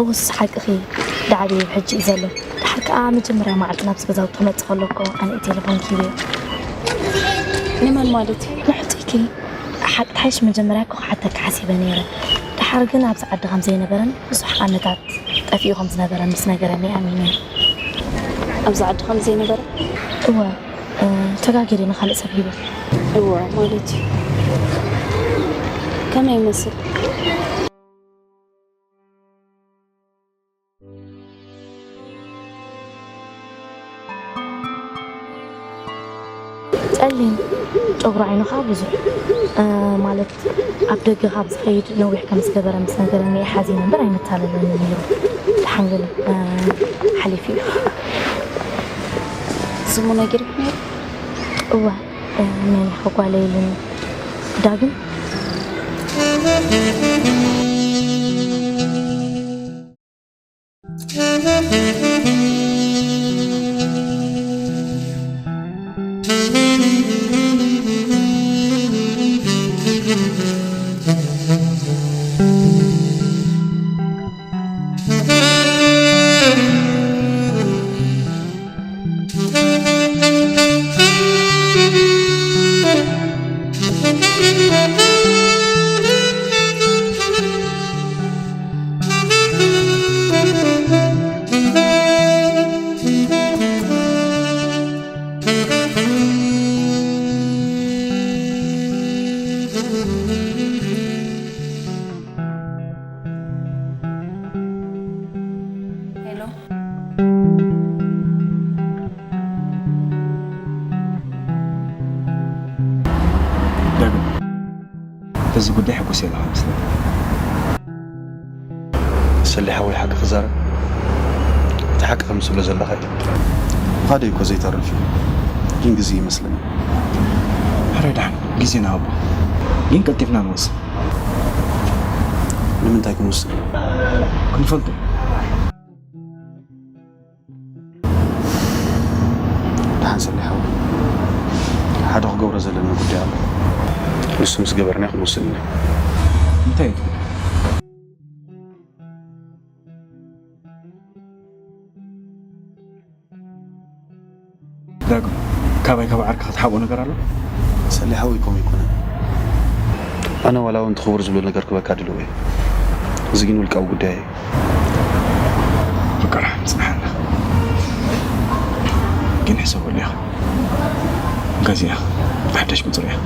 እውስ ሓቅኺ፣ ዳዕቤ ሕጂ እዩ ዘሎ። ድሓር ከኣ መጀመርያ መዓልቲ ናብዚ ገዛውቲ ክመጽእ ከሎ እኮ ኣነ እየ ቴሌፎን ኪበዮ። ንመን ማለት እዩ? ንሕቱይኪ። ሓቂ ሓይሽ መጀመርያ እኮ ክሓተኪ ሓሲበ ነይረ። ድሓር ግን ኣብዚ ዓዲ ከም ዘይነበረን ብዙሕ ዓመታት ጠፊኡ ከም ዝነበረ ምስ ነገረኒ ኣሚነ። ኣብዚ ዓዲ ከም ዘይነበረ? እወ፣ እ፣ ተጋጊረ ንኻልእ ሰብ ሂበ። እወ፣ ማለት እዩ። ከመይ ይመስል? ጸሊም፣ ጨጉሪ ዓይኑ ኸኣ ብዙሕ፣ እ፣ ማለት ኣብ ደገ ካብ ዝኸይድ ነዊሕ ከም ዝገበረ ምስ ነገረኒ እየ ሓዚነ እምበር ኣይመታለለኒ ነይሩ። ደሓን ግን፣ እ፣ ሓሊፉ እዩ። ስሙ ነጊርኪ ነይሩ? እወ፣ እ፣ መን ኢኻ ጓለይ ኢሉኒ። ዳግም? ሄሎ። ዳግም፣ በዚ ጉዳይ ሕጉስ የለኻ መስለኒ። ሰሌ ሓወይ፣ ሓቂ ክዛረብ፣ እቲ ሓቂ ከም ትብሎ ዘለኻ እዩ። ብኻደይ እኮ ዘይተርፍ እዩ፣ ግን ግዜ ይመስለኒ። ሕራይ፣ ደሓን ግዜ ንሃቦ፣ ግን ቀልጢፍና ንወስን። ንምንታይ ክንውስን? ክንፈልጦ። ደሓን ሰሌ ሓወይ፣ ሓደ ክገብሮ ዘለና ጉዳይ ኣሎ። ንሱ ምስ ገበርና ክንውስን ኢና። እንታይ እዩ እቲ ጉዳይ? ዳግም፣ ካባይ ካብ ዓርኪ ክትሓብኦ ነገር ኣሎ? ሰሌ ሓወይ፣ ከምኡ ኣይኮነን። ኣነ ዋላ እውን እቲ ክቡር ዝብሎ ነገር ክበካ ድልው እየ። እዚ ግን ውልቃዊ ጉዳይ እዩ። በቃ፣ ጽንሓና። ግን ሕሰበሉ ኢኻ። ገዚኣ ሓዳሽ ቁጽሪ እያ።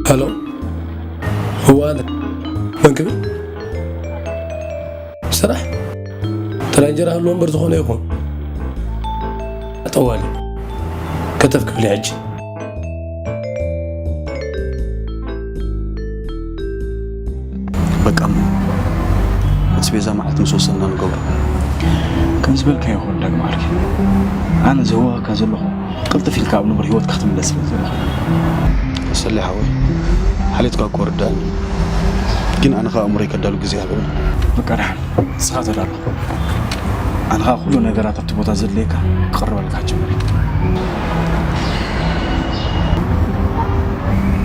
ሄሎ፣ እወ፣ ኣነ መን ክብል? ስራሕ? ጥራይ እንጀራ ህልዎ እምበር ዝኾነ ይኹን። ጠዋሊ፣ ከተፍ ክብል ሕጂ። በቃ እሞ፣ ኣስቤዛ መዓልቲ ምስ ወሰንና ንገብሮ። ከም ዝበልካዮ ይኹን ዳግም ዓርኪ። ኣነ ዝህወኸካ ዘለኹ ቅልጥፍ ኢልካ ኣብ ንቡር ህይወትካ ክትምለስ ስለ ዝደለኹ። ሰሌ ሓወይ፣ ሓልዮትካ እኮ ርዳእኒ። ግን ኣነ ኸኣ ኣእምሮይ ከዳሉ ግዜ ሃበኒ። በቃ ደሓን፣ ንስኻ ተዳሎ። ኣነ ኸኣ ኩሉ ነገራት ኣብቲ ቦታ ዘድልየካ ክቕርበልካ ክጅምር እየ።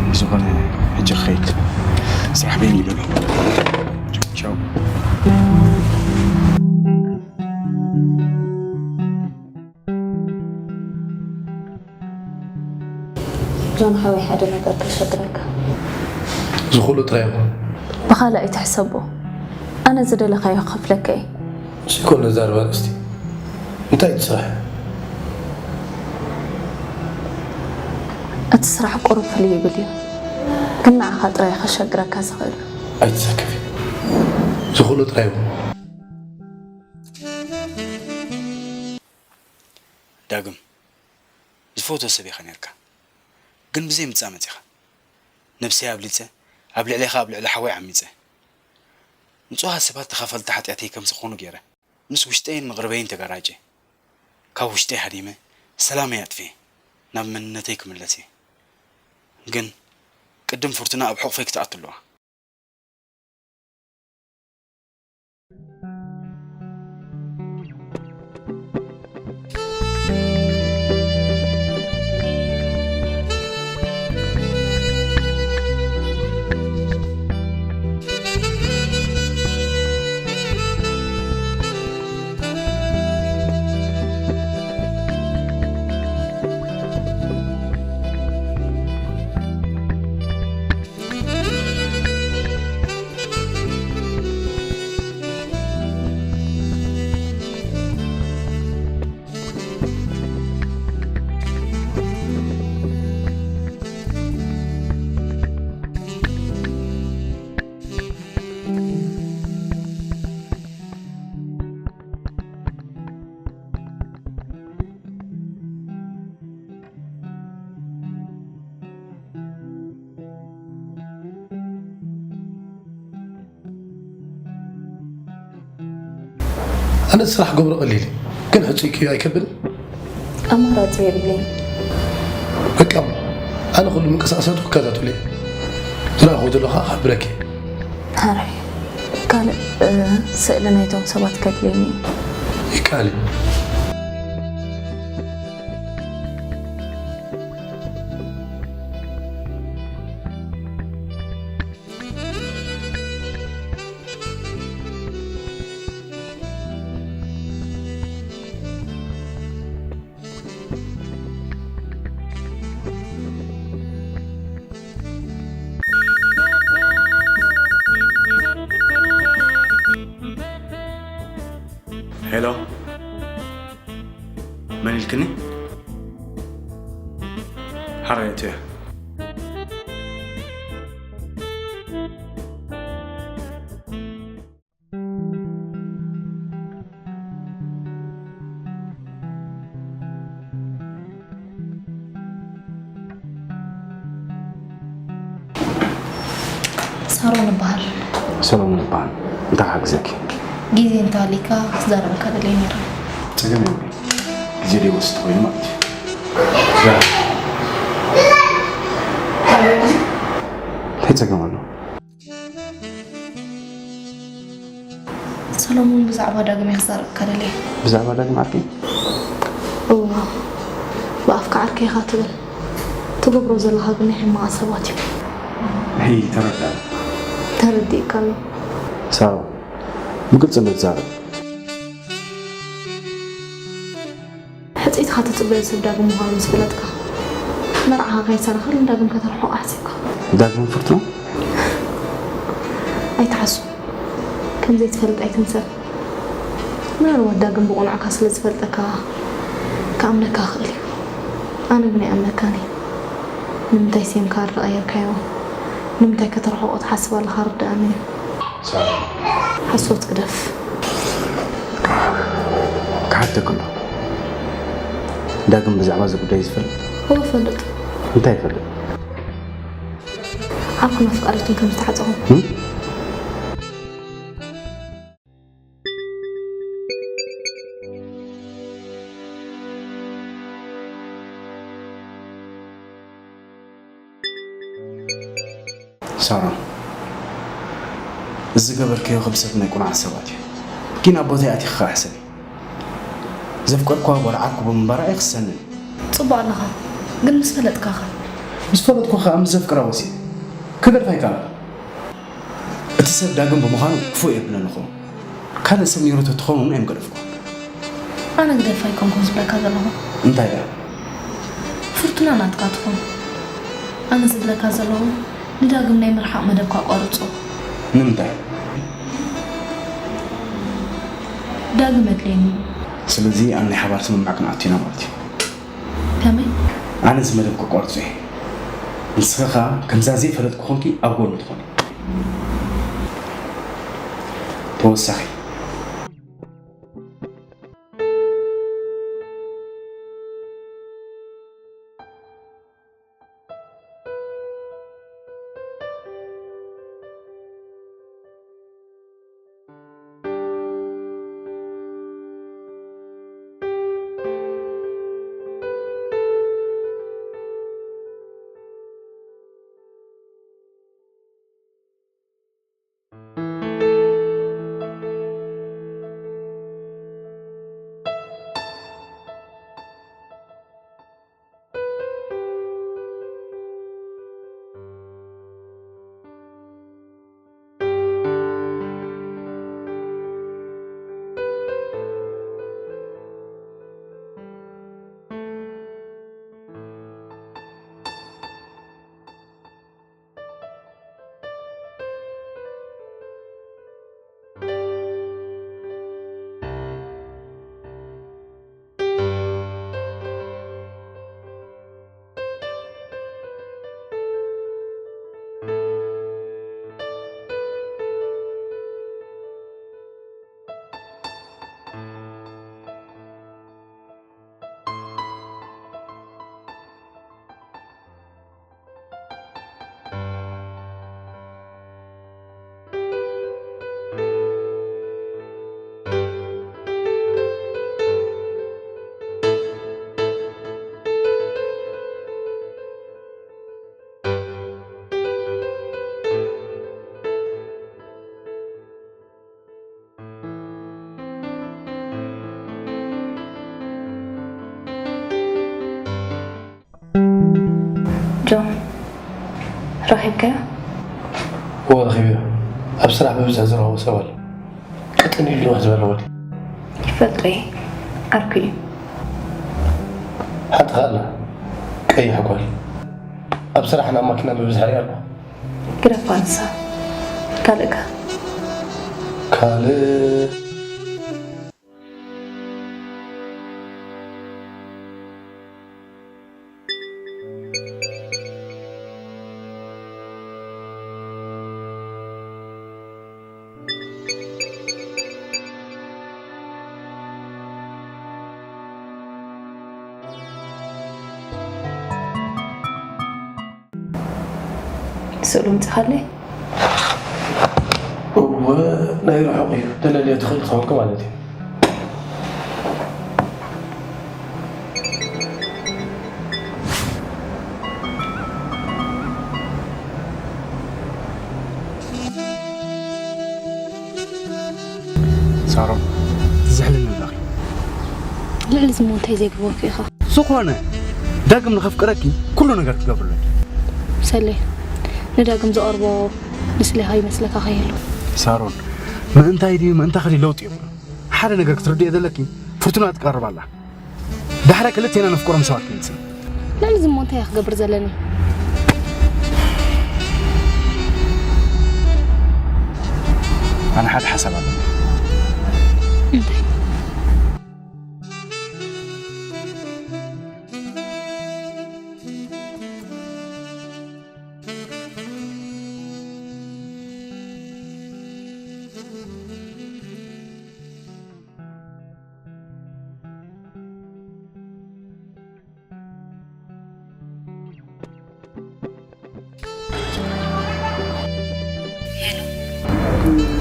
ብዝኾነ፣ ሕጂ ክኸይድ፣ ስራሕ በይኑ እዩ ዘሎ። ቻው። ጆን ሓወይ፣ ሓደ ነገር ከሸግረካ። ዝኹሉ ጥራይ ይኹን። ብኻልእ ኣይትሕሰቦ። ኣነ ዝደለኻዮ ክኸፍለካ እየ። ስኮ ነዛርባ ኣርእስቲ እንታይ ትስራሕ? እቲ ስራሕ ቁሩብ ፍልይ ይብል እዩ፣ ግን ንዓኻ ጥራይ ከሸግረካ ዝኽእል። ኣይትሰከፊ፣ ዝኽእሎ ጥራይ ይኹን። ዳግም ዝፈትዎ ሰብ ኢኻ ነርካ፣ ግን ብዘይ ምጻእ መጺኻ። ነብሰይ ኣብሊጸ፣ ኣብ ልዕሌኻ ኣብ ልዕሊ ሓወይ ዓሚጸ። ንጹሃት ሰባት ተኻፈልቲ ሓጢኣተይ ከም ዝኾኑ ገይረ፣ ምስ ውሽጠይን መቕርበይን ተጋራጨ። ካብ ውሽጠይ ሃዲመ፣ ሰላመይ ኣጥፍኤ፣ ናብ መንነተይ ክምለስ እየ። ግን ቅድም ፍርቱና ኣብ ሕቑፈይ ክትኣቱ ኣለዋ። ኣነ ስራሕ ገብሮ ቀሊል እዩ፣ ግን ሕጹይ ክዩ ኣይከብድን። ኣማራጺ የብለይን። በቃ እሞ ኣነ ኩሉ ምንቅስቃሳቱ ክከታተሎ እየ። ዝረኣኹ ዘለኹ ከዓ ክሕብረኪ እየ። ሕራይ። ካልእ እ፣ ስእሊ ናይቶም ሰባት ከድልየኒ እዩ። ይከኣል እዩ። ሄሎ፣ መን ኢልክኒ? ሓራይ እያ። ሳሮን እበሃል። ሰሎሞን እበሃል። እንታይ ክሓግዘኪ? ግዜ እንተሃልይካ ክዛረበካ ደልየ ነይረ። ጸገም የብሉን። ግዜ ዘይወስድ ተኾይኑ ማለት እዩ። እንታይ ጸገም ኣሎ? ሰሎሞን፣ ብዛዕባ ዳግም እየ ክዛረበካ ደልየ። ብዛዕባ ዳግም ዓርከይ? እወ፣ ብኣፍካ ዓርከይ ኢኻ ትብል፣ ትገብሮ ዘለኻ ግን ናይ ሕማቕ ሰባት እዩ። ሄይ፣ ተረዳእ። ተረዲእካ ኣሎ። ሳሮን፣ ብግልጺ ንዛረብ። ሕጽይትኻ ትጽበዮ ሰብ ዳግም ምዃኑ ምስ ፈለጥካ፣ መርዓኻ ከይሰረኸል ንዳግም ከተርሕቖ ሓሲብካ። ዳግም ፍርቱና? ኣይትሓሱ። ከም ዘይትፈልጥ ኣይትምሰል። ምናልባት ዳግም ብቑኑዕካ ስለ ዝፈልጠካ ክኣምነካ ይኽእል እዩ። ኣነ ግን ኣይኣምነካን እየ። ንምንታይ ሴምካ ካርድ ቀይርካዮ? ንምንታይ ከተርሕቖ ትሓስብ ኣለኻ ርድኣኒ እዩ። ሳሮን። ሓሶት ግደፍ። ክሓተኪ ኣሎ። ዳግም ብዛዕባ እዚ ጉዳይ ዝፈልጥ? እወ እፈልጥ። እንታይ ይፈልጥ? ዓርኩን ኣፍቃሪቱን ከም ዝተሓጸኹ። እም? ሳሮን፣ እዚ ዝገበርክዮ ከም ሰብ ናይ ቁኑዓት ሰባት እዩ። ግን ኣብ ቦታይ ኣቲኺ ኸዓ ሕሰቢ። ዘፍቀርክዋ ጓል ዓርኩ ብምንባራ ኣይኽሰንን። ጽቡቕ ኣለኻ፣ ግን ምስ ፈለጥካኸ? ምስ ፈለጥኩ ኸዓ ምስ ዘፍቅራ ወሲነ ክገድፋ ኣይከኣልን። እቲ ሰብ ዳግም ብምዃኑ ክፉእ የብለኒ ኸውን። ካልእ ሰብ ነይሩ ተትኸውን እውን ኣይምገደፍኩን። ኣነ ግደፋ ኣይኮንኩን ዝብለካ ዘለኹ። እንታይ ደኣ? ፍርቱና ናትካ ትኹን። ኣነ ዝብለካ ዘለኹ ንዳግም ናይ ምርሓቕ መደብካ ኣቋርጾ። ንምንታይ? ዳግም ኣድልየኒ። ስለዚ ኣብ ናይ ሓባር ስምምዕ ክንኣቱ ኢና ማለት እዩ። ከመይ? ኣነ እዚ መደብ ክቆርጾ እየ። ንስኺ ኸኣ ከምዛ ዘይፈለጥኩ ኮንኪ ኣብ ጎኑ ትኾኒ። ተወሳኺ ጆን፣ ረኺብካዮ? እዎ ረኺበዮ። ኣብ ስራሕ ብብዝሒ ዝረኽቦ ሰብ ኣሎ። ቅጥን ኢሉ ንውሕ ዝበለ ወዲ። ይፈልጦ እየ። ዓርኩ እዩ። ሓንቲ ከኣ ኣላ። ቀይሕ ጓል። ኣብ ስራሕን ኣብ ማኪናን ብብዝሒ ሪኣ ኣለኹ። ግደፋ ንሳ። ካልእ ከ? ካልእ ስእሉ ምጽኻለይ? እወ ናይ ርሑቕ እዩ። ተለልዮ ትኽእል ትኸውን ማለት እዩ። ሳሮን፣ ትዝሕልኒ ኣለኺ። ልዕሊ ዝሞ እንታይ ዘይግበርኩ ኢኻ? ዝኾነ ዳግም ንኸፍቅረኪ ኩሉ ነገር ክገብርለኪ። ሰሌ፣ ንዳግም ዝቐርቦ ንስሌኻ ይመስለካ ከይህሉ። ሳሮን፣ ምእንታይ ድዩ ምእንታኺ ድዩ ለውጢ የብሉን። ሓደ ነገር ክትርድዮ ዘለኪ፣ ፍርቱና ትቀርብ ኣላ። ዳሕራይ ክልቴና ነፍቅሮም ሰባት ክንስን። ልዕሊ ዝሞ እንታይ እየ ክገብር ዘለኒ? ኣነ ሓደ ሓሳብ ኣለኒ። እንታይ?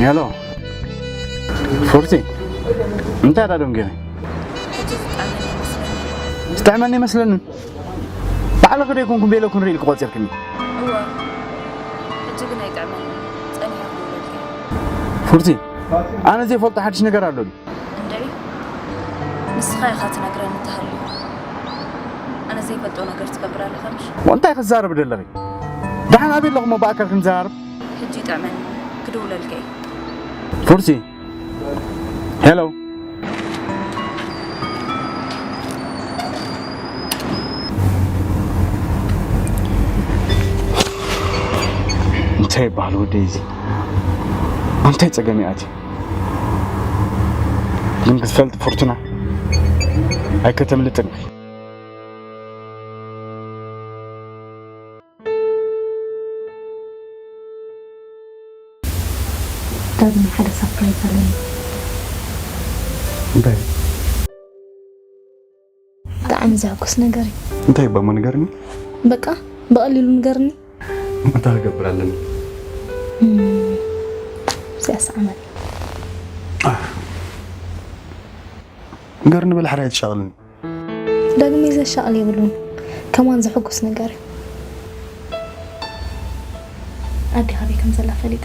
ሄሎ ፉርቲ፣ እንታይ ዳ ደንጊረ? ዝጥዕመኒ ይመስለኒ። ባዕልኺ ዶ ኣይኮንኩም ቤለኩ ንርኢ ኢልኪ ቆጺርክኒ? እወ፣ ሕጂ ግን ኣይጥዕመኒ። ጸኒሐ ክደውለልኪ። ፉርቲ፣ ኣነ ዘይፈልጦ ሓድሽ ነገር ኣሎ ድዩ? እንድዒ፣ ንስኻ ኢኻ ትነግረኒ እንተሃልዩ። ኣነ ዘይፈልጦ ነገር ትገብር ኣለኻ ምሽ? እንታይ ክዛረብ ደለኺ? ደሓን ኣበይ ኣለኹ እሞ ብኣካል ክንዘራረብ? ሕጂ ይጥዕመኒ፣ ክድውለልካ እየ። ፉርቲ፣ ሄሎ። እንታይ ይበሃል ወደይ እዚ? እንታይ ጸገም እያ ኣቲ? ግን ክትፈልጥ ፍርቱና ኣይከተምልጥን ኢኺ። ዳግም ሓደ ሳፕራይዝ ኣለኒ። እንታይ? ብጣዕሚ ዘሐጉስ ነገር እዩ። እንታይ ባሞ ንገርኒ። በቃ ብቐሊሉ ንገርኒ። እንታይ ክገብር ኣለኒ? እዚኣ ሰዓመል ንገርኒ በል ሓራይ ትሻቕልኒ። ዳግም ዘሻቕል የብሉን። ከማን ዘሐጉስ ነገር እዩ። ኣዴኻ በይ ከም ዘላ ፈሊጠ።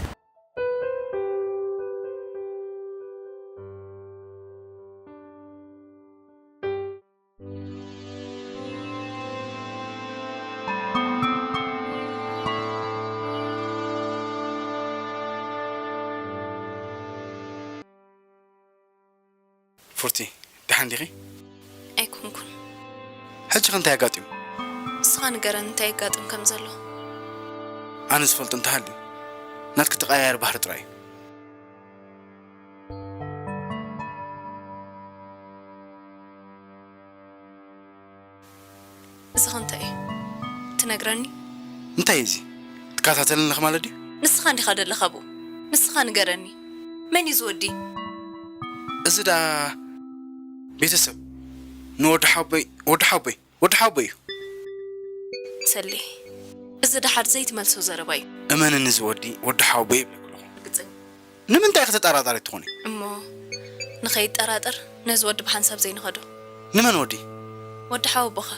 ፉርቲ፣ ደሓን ዲኺ? ኣይኮንኩን። ሕጂ ኸ እንታይ ኣጋጢሙ? ንስኻ ንገረን እንታይ የጋጥም ከም ዘሎ። ኣነ ዝፈልጦ እንተሃልዩ ናትኪ ተቐያያሪ ባህሪ ጥራይ እዩ። እዚ ኸ እንታይ እዩ? ትነግረኒ? እንታይ እዩ እዚ? ትከታተልን ኣለኺ ማለት ድዩ? ንስኻ እንዲኻ ደለኻ ኣብኡ። ንስኻ ንገረኒ። መን እዩ ዝወዲ? እዚ ደኣ ቤተሰብ ንወዲ ሓወቦይ፣ ወዲ ሓወቦይ፣ ወዲ ሓወቦይ እዩ። ሰሌ፣ እዚ ደሓር ዘይትመልሶ ዘረባ እዩ። እመንኒ እዚ ወዲ ወዲ ሓወቦይ ይብለኪ ኣለኹ። ርግጽ ንምንታይ ኢኺ ተጠራጣሪ ትኾኒ? እሞ ንኸይጠራጠር ነዚ ወዲ ብሓንሳብ ዘይንኸዶ። ንመን ወዲ? ወዲ ሓወቦኻ።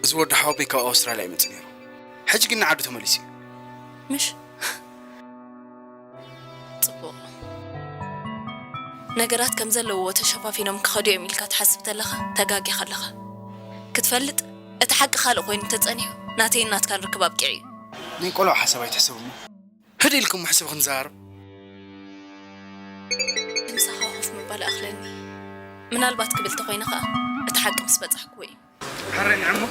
እዚ ወዲ ሓወቦይ ካብ ኣውስትራልያ ይመጽእ ነይሩ። ሕጂ ግን ንዓዱ ተመሊሱ እዩ። ምሽ ጽቡቕ። ነገራት ከም ዘለውዎ ተሸፋፊኖም ክኸዱ እዮም ኢልካ ትሓስብ ተለኻ ተጋጊኻ ኣለኻ። ክትፈልጥ እቲ ሓቂ ካልእ ኮይኑ እንተጸኒሑ ናተይን ናትካን ርክብ ኣብቂዑ እዩ። ናይ ቆልዑ ሓሳብ ኣይትሕሰብ እሞ። ህድእ ኢልኩም ሕስብ ክንዛረብ። ምሳኻ ኮፍ ምባል ኣኽለኒ። ምናልባት ክብል ተኾይነ ኸኣ እቲ ሓቂ ምስ በጻሕክዎ እዩ። ሕራይ ንዕሞ።